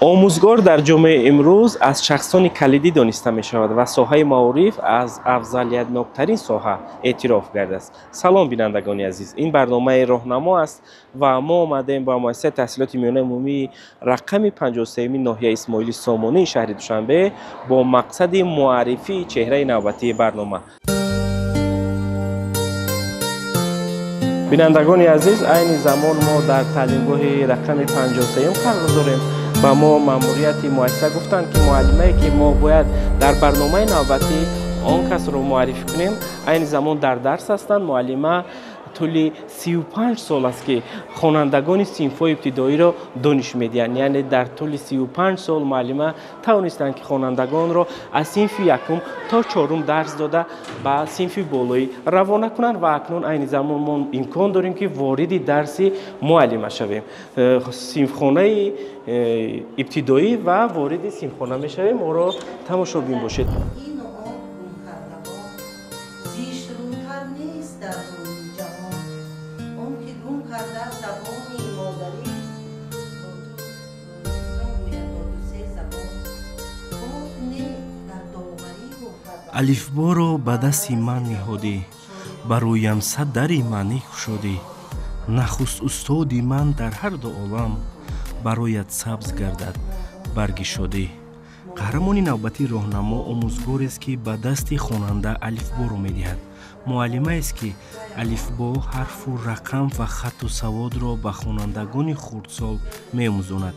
Омӯзгор дар ҷомеаи имрӯз аз шахсони калидӣ дониста мешавад ва соҳаи маориф аз афзалиятноктарин соҳа эътироф гардааст. Салом, бинандагони азиз, ин барномаи роҳнамо аст ва мо омадем ба муассисаи таҳсилоти миёнаи умумии рақами 53-ми ноҳияи Исмоили Сомонии шаҳри Душанбе бо мақсади муаррифии чеҳраи навбатии барнома. Бинандагони азиз, айни замон мо дар таълимгоҳи рақами 53 қарор дорем. Ба мо маъмурияти муассиса гуфтанд, ки муаллимае, ки мо бояд дар барномаи навбатӣ он касро муаррифӣ кунем, айни замон дар дарс ҳастанд. Муаллима тӯли 35 сол аст, ки хонандагони синфҳои ибтидоиро дониш медиҳанд. Яъне дар тӯли 35 сол муаллима тавонистанд, ки хонандагонро аз синфи якум то чорум дарс дода, ба синфи болоӣ равона кунанд ва акнун айни замон мо имкон дорем, ки вориди дарси муаллима шавем. Синфхонаи ибтидоӣ ва вориди синфхона мешавем. Моро тамошобин бошед. Алифборо ба дасти ман ниҳодӣ, ба рӯям сад дари маънӣ кушодӣ. Нахуст устоди ман дар ҳар ду олам, бароят сабз гардад барги шодӣ. Қаҳрамони навбатии роҳнамо омӯзгорест, ки ба дасти хонанда алифборо медиҳад. Муаллимаест, ки алифбо, ҳарфу рақам ва хатту саводро ба хонандагони хурдсол меомӯзонад.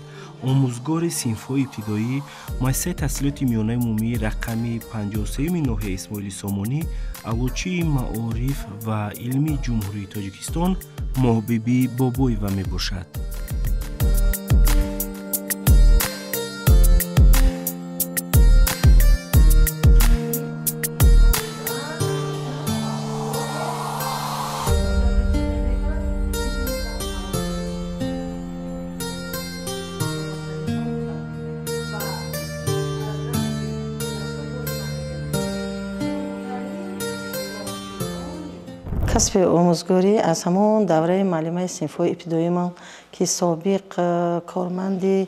Омӯзгори синфҳои ибтидоӣ муассисаи таҳсилоти миёнаи умумии рақами 53-ми ноҳияи Исмоили Сомонӣ, аълочии маориф ва илми Ҷумҳурии Тоҷикистон Моҳбибӣ Бобоева мебошад. Касби омӯзгорӣ аз ҳамон давраи муаллимаи синфҳои ибтидоимон, ки собиқ корманди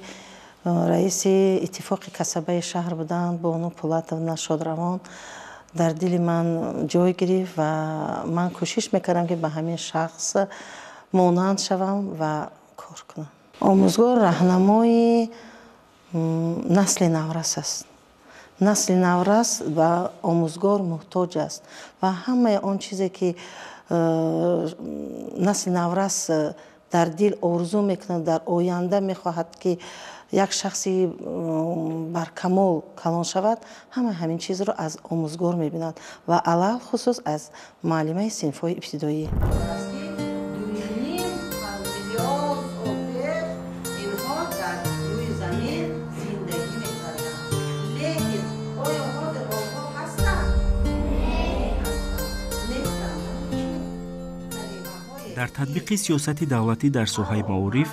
раиси иттифоқи касабаи шаҳр буданд, Бону Пулатовна Шодравон, дар дили ман ҷой гирифт ва ман кӯшиш мекардам, ки ба ҳамин шахс монанд шавам ва кор кунам. Омӯзгор раҳнамои насли наврас аст. Насли наврас ба омӯзгор муҳтоҷ аст ва ҳамаи он чизе, ки насли наврас дар дил орзу мекунад, дар оянда мехоҳад, ки як шахси баркамол калон шавад, ҳама ҳамин чизро аз омӯзгор мебинад ва алалхусус аз муаллимаи синфҳои ибтидоӣ. Дар татбиқи сиёсати давлатӣ дар соҳаи маориф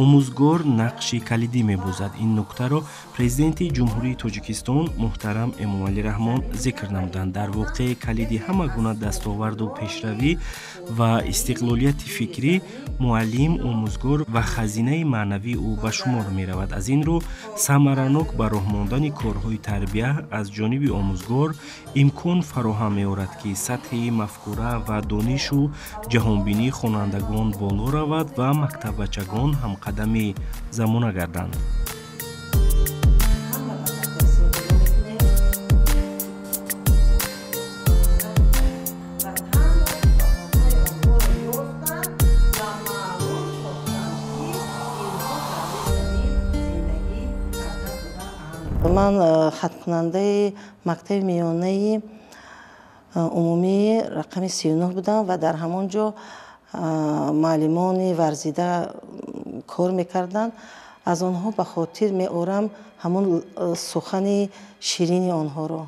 омӯзгор нақши калидӣ мебозад. Ин нуктаро Президенти Ҷумҳурии Тоҷикистон муҳтарам Эмомалӣ Раҳмон зикр намуданд. Дар воқеъ, калиди ҳама гуна дастоварду пешравӣ ва истиқлолияти фикрӣ муаллим, омӯзгор ва хазинаи маънавии ӯ ба шумор меравад. Аз ин рӯ, самаранок ба роҳ мондани корҳои тарбия аз ҷониби омӯзгор имкон фароҳам меорад, ки сатҳи мафкура ва донишу ҷаҳонбинии хонандагон боло равад ва мактаббачагон ҳамқадами замона гарданд. Ман хатмкунандаи мактаби миёнаи умумии рақами 39 будам ва дар ҳамон ҷо муаллимони варзида кор мекарданд. Аз онҳо ба хотир меорам ҳамон сухани ширини онҳоро,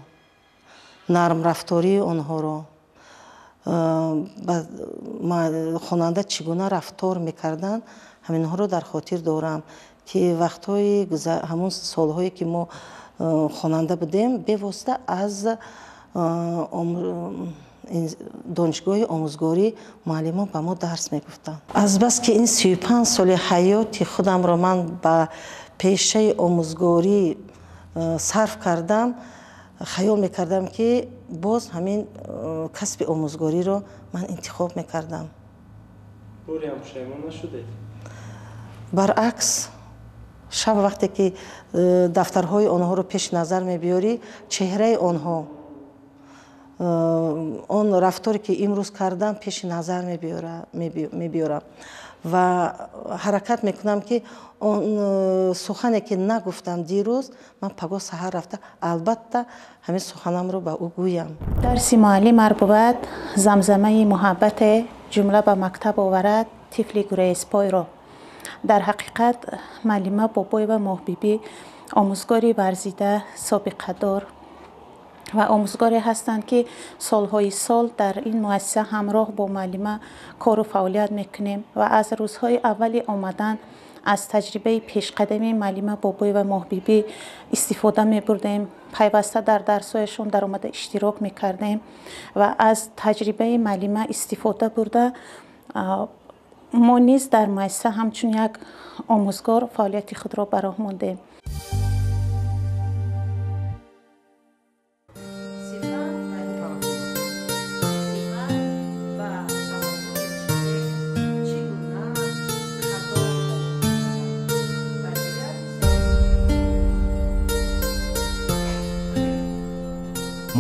нармрафтории онҳоро, хонанда чӣ гуна рафтор мекарданд, ҳаминҳоро дар хотир дорам, ки вақтҳои ҳамон солҳое, ки мо хонанда будем, бевосита аз донишгоҳи омӯзгорӣ муаллимон ба мо дарс мегуфтанд. Азбаски ин 35 соли ҳаёти худамро ман ба пешаи омӯзгорӣ сарф кардам, хаёл мекардам, ки боз ҳамин касби омӯзгориро ман интихоб мекардам. Бориам пушаймон нашудед? Баръакс, шаб вақте ки дафтарҳои онҳоро пеши назар мебиёрӣ, чеҳраи онҳо, он рафторе ки имрӯз кардам, пеши назар мебиёрам ва ҳаракат мекунам, ки он сухане ки нагуфтам дирӯз, ман пагоҳ саҳар рафта албатта ҳамин суханамро ба ӯ гӯям. Дарси муаллим ар бувад замзамаи муҳаббате, ҷумла ба мактаб оварад тифли гурезпойро. Дар ҳақиқат муаллима Бобоева Моҳбибӣ омӯзгори варзида, собиқадор ва омӯзгоре ҳастанд, ки солҳои сол дар ин муассиса ҳамроҳ бо муаллима кору фаъолият мекунем ва аз рӯзҳои аввали омадан аз таҷрибаи пешқадами муаллима Бобоева Моҳбибӣ истифода мебурдем, пайваста дар дарсҳояшон даромада иштирок мекардем ва аз таҷрибаи муаллима истифода бурда мо низ дар муассиса ҳамчун як омӯзгор фаъолияти худро ба роҳ мондем.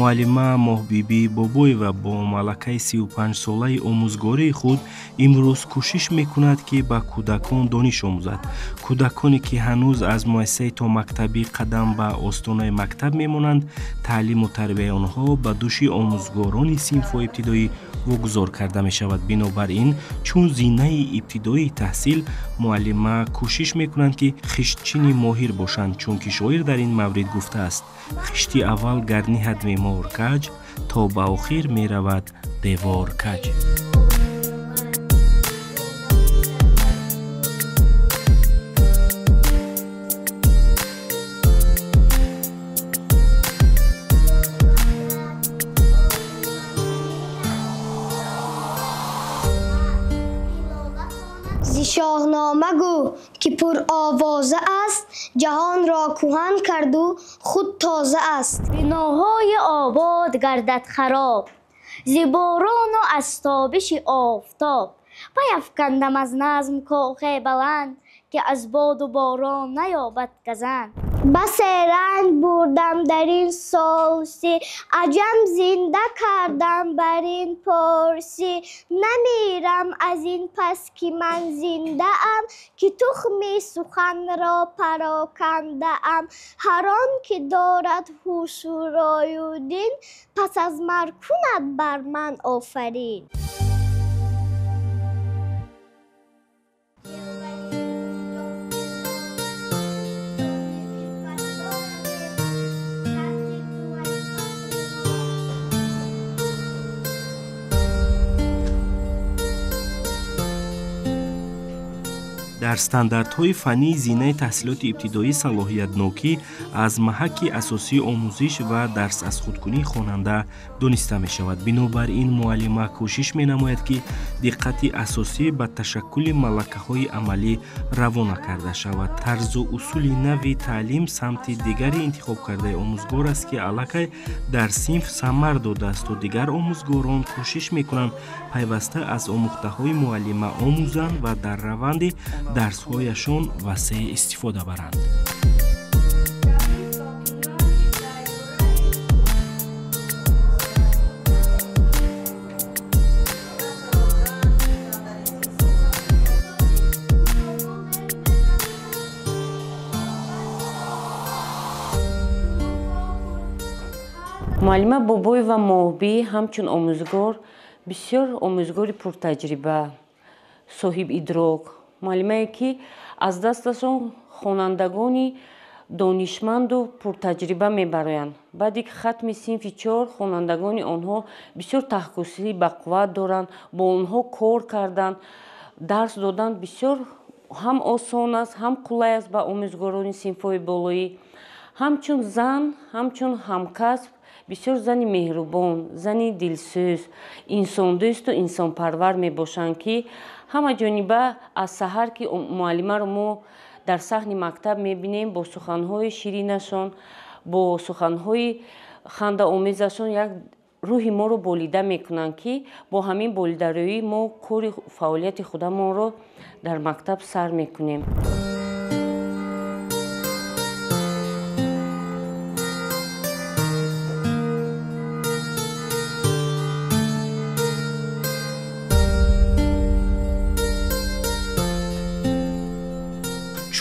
Муаллима Моҳбибӣ Бобоева бо малакаи 35-солаи омӯзгории худ имрӯз кӯшиш мекунад, ки ба кӯдакон дониш омӯзад. Кӯдаконе ки ҳанӯз аз муассисаи томактабӣ қадам ба остонаи мактаб мемонанд, таълиму тарбияи онҳо ба дӯши омӯзгорони синфҳои ибтидоӣ вогузор карда мешавад. Бинобар ин, чун зинаи ибтидоии таҳсил, муаллима кӯшиш мекунанд, ки хиштчини моҳир бошанд, чунки шоир дар ин маврид гуфтааст: хишти аввал гар ниҳад мемор каҷ, то ба охир меравад девор каҷ. Зи Шоҳнома гӯ, ки пуровоза аст, ҷаҳонро кӯҳан карду худ тоза аст. Биноҳои обод гардад хароб, зи борону аз тобиши офтоб. Пайафкандам аз назм кохе баланд, ки аз боду борон наёбад газанд. Басе ранг бурдам дар ин солси, аҷам зинда кардам бар ин порсӣ. Намирам аз ин пас, ки ман зиндаам, ки тухми суханро парокандаам. Ҳар он ки дорад ҳушу рою дин, пас аз марг кунад бар ман офарин. Дар стандартҳои фаннии зинаи таҳсилоти ибтидоӣ салоҳиятнокӣ аз маҳакки асосии омӯзиш ва дарс аз худкунии хонанда дониста мешавад. Бинобар ин муаллима кӯшиш менамояд, ки диққати асосӣ ба ташаккули малакаҳои амалӣ равона карда шавад. Тарзу усули нави таълим самти дигари интихобкардаи омӯзгор аст, ки аллакай дар синф самар додаасту дигар омӯзгорон кӯшиш мекунанд пайваста аз омӯхтаҳои муаллима омӯзанд ва дар раванди дарсҳояшон васеъ истифода баранд. Муаллима Бобоева Моҳбӣ ҳамчун омӯзгор бисёр омӯзгори пуртаҷриба, соҳибидрок, муаллимае ки аз дасташон хонандагони донишманду пуртаҷриба мебароянд. Баъди хатми синфи 4 хонандагони онҳо бисёр таҳкурсӣ бақувват доранд, бо онҳо кор кардан, дарс додан бисёр ҳам осон аст, ҳам қулай аст ба омӯзгорони синфҳои болоӣ. Ҳамчун зан, ҳамчун ҳамкасб бисёр зани меҳрубон, зани дилсӯз, инсондӯсту инсонпарвар мебошанд, ки ҳама ҷониба аз саҳар ки муаллимаро мо Дар саҳни мактаб мебинем, бо суханҳои ширинашон, бо суханҳои хандаомезашон як рӯҳи моро болида мекунанд, ки бо ҳамин болидарӯӣ мо кори фаъолияти худамонро дар мактаб сар мекунем.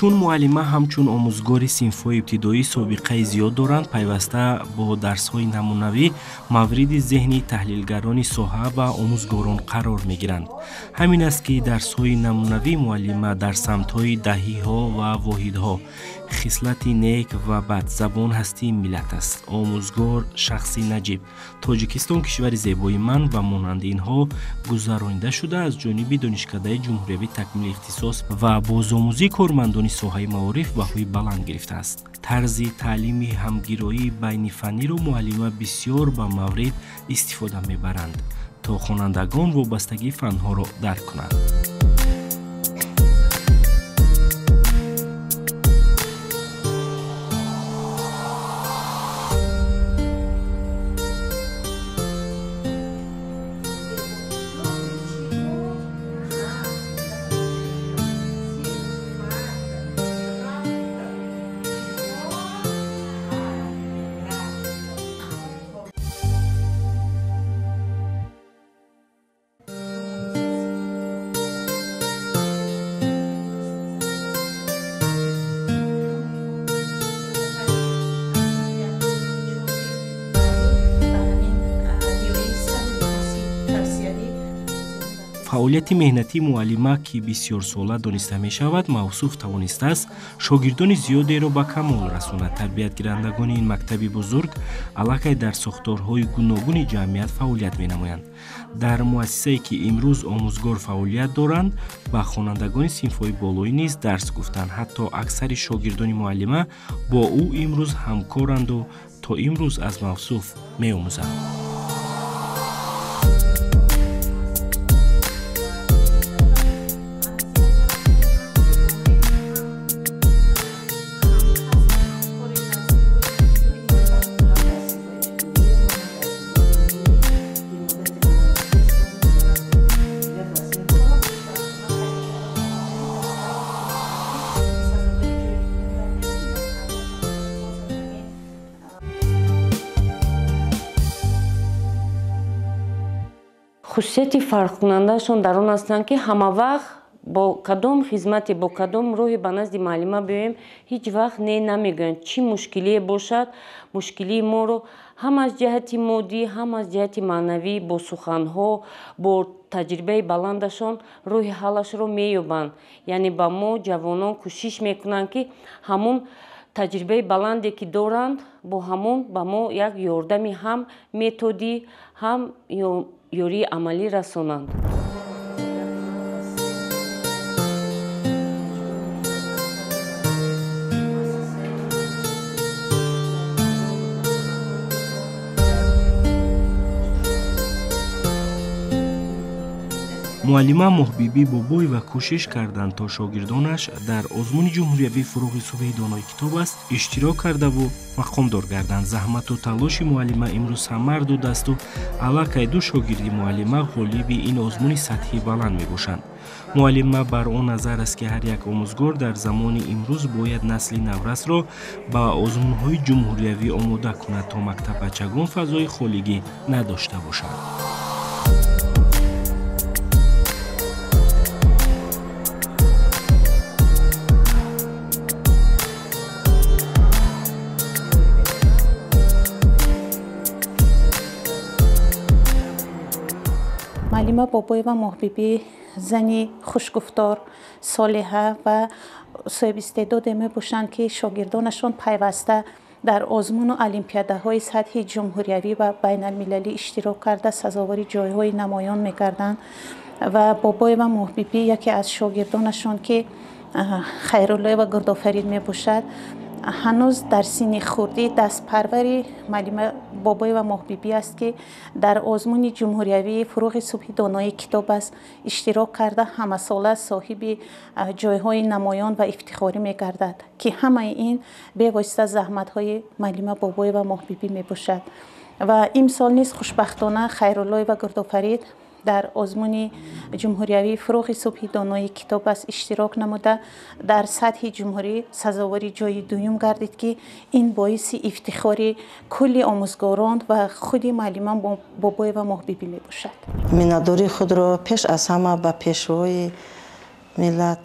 Чун муаллима ҳамчун омӯзгори синфҳои ибтидоӣ собиқаи зиёд доранд, пайваста бо дарсҳои намунавӣ мавриди зеҳни таҳлилгарони соҳа ва омӯзгорон қарор мегиранд. Ҳамин аст, ки дарсҳои намунавии муаллима дар самтҳои даҳиҳо ва воҳидҳо, хислати нек ва бад, забон ҳастии миллат аст, омӯзгор шахси наҷиб, Тоҷикистон кишвари зебои ман ва монанди инҳо гузаронида шуда аз ҷониби Донишкадаи ҷумҳуриявии такмили ихтисос ва бозомӯзии кормандони соҳаи маориф баҳои баланд гирифтааст. Тарзи таълими ҳамгироии байнифанниро муаллима бисёр ба маврид истифода мебаранд, то хонандагон вобастагии фанҳоро дарк кунанд. Фаъолияти меҳнатии муаллима, ки бисёрсола дониста мешавад, мавсуф тавонистааст шогирдони зиёдеро ба камол расонад. Тарбиятгирандагони ин мактаби бузург аллакай дар сохторҳои гуногуни ҷамъият фаъолият менамоянд. Дар муассисае, ки имрӯз омӯзгор фаъолият доранд, ба хонандагони синфҳои болоӣ низ дарс гуфтанд. Ҳатто аксари шогирдони муаллима бо ӯ имрӯз ҳамкоранду то имрӯз аз мавсуф меомӯзанд. Хусусияти фарқкунандаашон дар он ҳастанд, ки ҳама вақт бо кадом хизмате, бо кадом роҳе ба назди муаллима биёем, ҳеҷ вақт не намегӯянд. Чӣ мушкилие бошад, мушкилии моро ҳам аз ҷиҳати моддӣ, ҳам аз ҷиҳати маънавӣ бо суханҳо, бо таҷрибаи баландашон роҳи ҳаллашро меёбанд. Яъне ба мо ҷавонон кӯшиш мекунанд, ки ҳамон таҷрибаи баланде, ки доранд, бо ҳамон ба мо як ёрдами ҳам методӣ, ҳам ёрии амалӣ расонанд. Муаллима Моҳбибӣ Бобоева кӯшиш карданд, то шогирдонаш дар озмуни ҷумҳуриявии «Фурӯғи субҳи донои китоб аст» иштирок кардаву мақомдор гарданд. Заҳмату талоши муаллима имрӯз самар додасту аллакай ду шогирди муаллима ғолиби ин озмуни сатҳи баланд мебошанд. Муаллима бар он назар аст, ки ҳар як омӯзгор дар замони имрӯз бояд насли наврасро ба озмунҳои ҷумҳуриявӣ омода кунад, то мактаббачагон фазои холигӣ надошта бошанд. Муаллима Бобоева Моҳбибӣ зани хушгуфтор, солиҳа ва соҳибистеъдоде мебошанд, ки шогирдонашон пайваста дар озмуну олимпиадаҳои сатҳи ҷумҳуриявӣ ва байналмилалӣ иштирок карда, сазовори ҷойҳои намоён мегарданд. Ва Бобоева Моҳбибӣ яке аз шогирдонашон, ки Хайруллоева Гурдофарид мебошад, ҳанӯз дар синни хурдӣ дастпарвари муаллима Бобоева Моҳбибӣ аст, ки дар озмуни ҷумҳуриявии фуруғи субҳи донои китоб аст иштирок карда, ҳамасола соҳиби ҷойҳои намоён ва ифтихорӣ мегардад, ки ҳамаи ин бевосита заҳматҳои муаллима Бобоева Моҳбибӣ мебошад. Ва имсол низ хушбахтона Хайруллоева Гурдофарид дар озмуни ҷумҳуриявии фуруғи субҳи донои китоб аст иштирок намуда, дар сатҳи ҷумҳурӣ сазовори ҷойи дуюм гардид, ки ин боиси ифтихори кулли омӯзгорон ва худи муаллима Бобоева Моҳбибӣ мебошад. Миннатдории худро пеш аз ҳама ба пешвои миллат,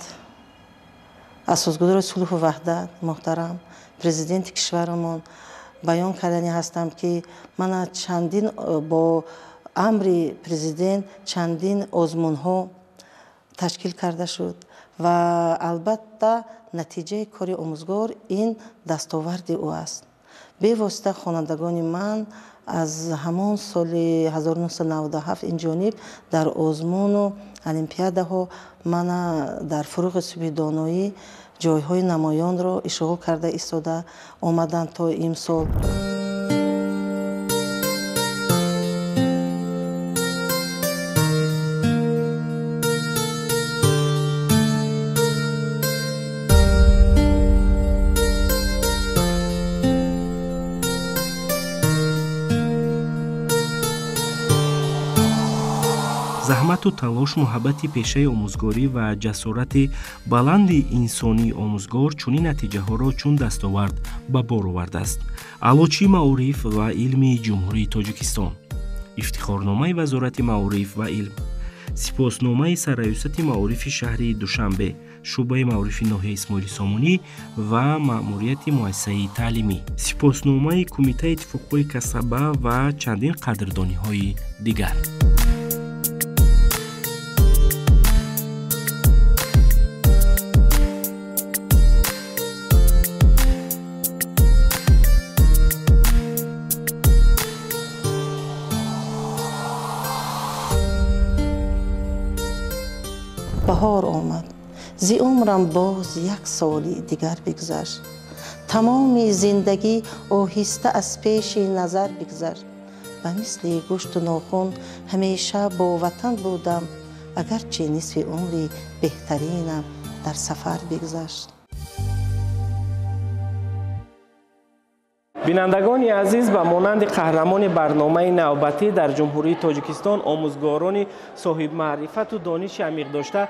асосгузори сулҳу ваҳдат, муҳтарам президенти кишварамон баён кардани ҳастам, ки мана чандин бо амри президент чандин озмунҳо ташкил карда шуд ва албатта натиҷаи кори омӯзгор ин дастоварди ӯ аст. Бевосита хонандагони ман аз ҳамон соли 1997 инҷониб дар озмуну олимпиадаҳо мана дар фуруғи субҳи доноӣ ҷойҳои намоёнро ишғол карда истода омаданд то имсол. Заҳмату талош, муҳаббати пешаи омӯзгорӣ ва ҷасорати баланди инсонии омӯзгор чунин натиҷаҳоро чун дастовард ба бор овардааст. Аълочии маориф ва илми Ҷумҳурии Тоҷикистон, ифтихорномаи Вазорати маориф ва илм, сипосномаи Сарраёсати маорифи шаҳри Душанбе, шӯъбаи маорифи ноҳияи Исмоили Сомонӣ ва маъмурияти муассисаи таълимӣ, сипосномаи Кумитаи иттифоқҳои касаба ва чандин қадрдониҳои дигар. Баҳор омад, зи умрам боз як соли дигар бигзашт. Тамоми зиндагӣ оҳиста аз пеши назар бигзашт. Ба мисли гӯшту нохун ҳамеша бо ватан будам, агарчи нисфи умри беҳтаринам дар сафар бигзашт. Бинандагони азиз, ба монанди қаҳрамони барномаи навбатӣ дар Ҷумҳурии Тоҷикистон омӯзгорони соҳибмаърифату дониши амиқ дошта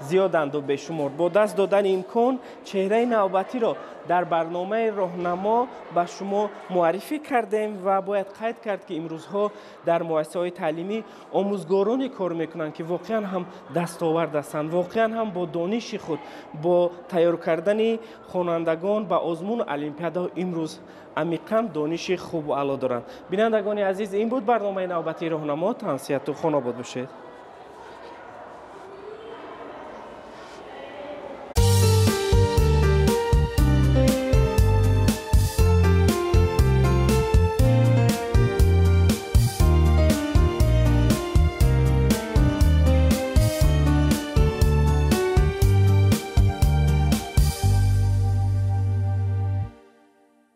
зиёданду бешумор. Бо даст додани имкон чеҳраи навбатиро дар барномаи роҳнамо ба шумо муаррифӣ кардем ва бояд қайд кард, ки имрӯзҳо дар муассисаҳои таълимӣ омӯзгороне кор мекунанд, ки воқеан ҳам дастовард ҳастанд, воқеан ҳам бо дониши худ, бо тайёр кардани хонандагон ба озмуну олимпиадаҳо имрӯз амиқан дониши хубу аъло доранд. Бинандагони азиз, ин буд барномаи навбатии роҳнамо. Тансиҳату хонобод бошед.